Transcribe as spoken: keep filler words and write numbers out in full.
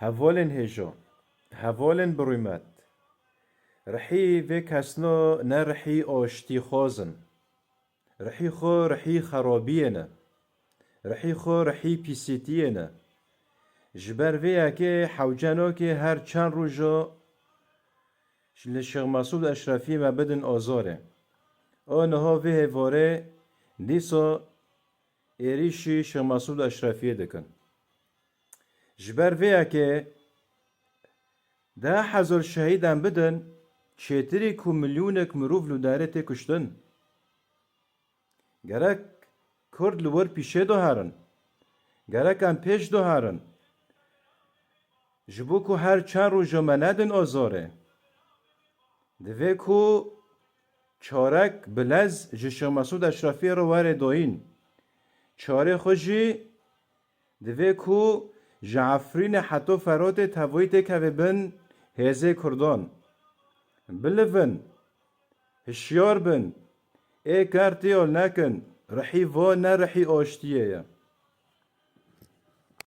Hevalên hêja, hevalên bi rûmet, rihî vê kesno ne rihî aştîxwaz in. Rihî xwe rihî xerabiyê ne. Rihî xwe rihî pîsîtiyê ne. Ji ber vê yekê hewce nake her çend roja li Şêx Mesûd Eşrefî me bidin azarê. Û niha vê hêvarê dîsa êrîşî Şêx Mesûd Eşrefiyê dikin. Ji ber vê yekê deh hezar şehîd em bidin, çêtirî ku milyonek mirov li derê tê kuştin. Gerek Kurd li wir pîşê de herin. Gerek em pêş de herin. Ji bo ku her çend roja me nedin azarê. Divê ku çarek bi lez ji Şêx Mesûd Eşrefiyê re were dayîn. Çarê xwe jî divê ku ji Efrînê heto Feratê tevayî têkeve bin hêzê Kurdan. Bilivin, hişyar bin, ê ker têal nekin, rihî va ne rihî aştiyê ye.